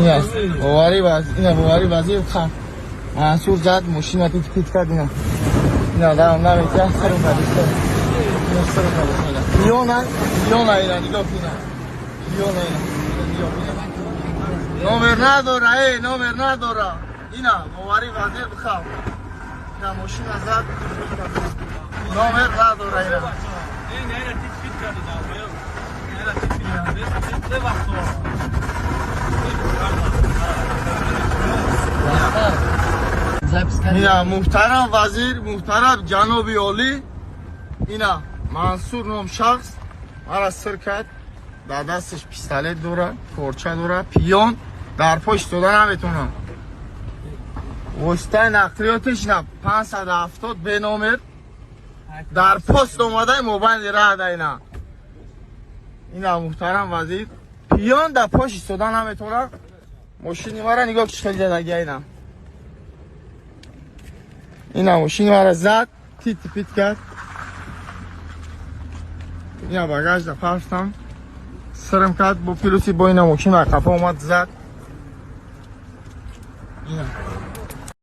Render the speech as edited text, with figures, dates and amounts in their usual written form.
Ина боварӣ ина боварӣ вазир Мансур зад, мошина тит пит кард. Ина, ина дарам наметия, сарм кардиста. Ина, сарм кардиста. Ина пиёна, пиёна, ина нигоҳ, ина пиёна, ина нигоҳ, ина номер надора, эй, номер надора. Ина боварӣ вазир бихав, ина мошина зад, номер надора ина. Ина тит пит карди, ина тит пит карди. Се вақт. Ина муҳтарам вазир, муҳтарам ҷаноби олӣ, ина Мансур ном шахс мара сир кард. Дар дасташ пистолет дора, корча дора. Пиён дар по истода наметонам. Воситаи нақлиётиш ина 570 беномер дар пост омадаи мобайни раҳда. Ина, ина муҳтарам вазир, пиён дар пош истода наметонам. Мошини мара нигоҳ, чӣ хел задагия. Ина, ина мошини мара зад, тит пит кард. Ина багажда пафтам, сирм кард бо пилуси бо. Ина мошин дар қафо омад, зад. Ина.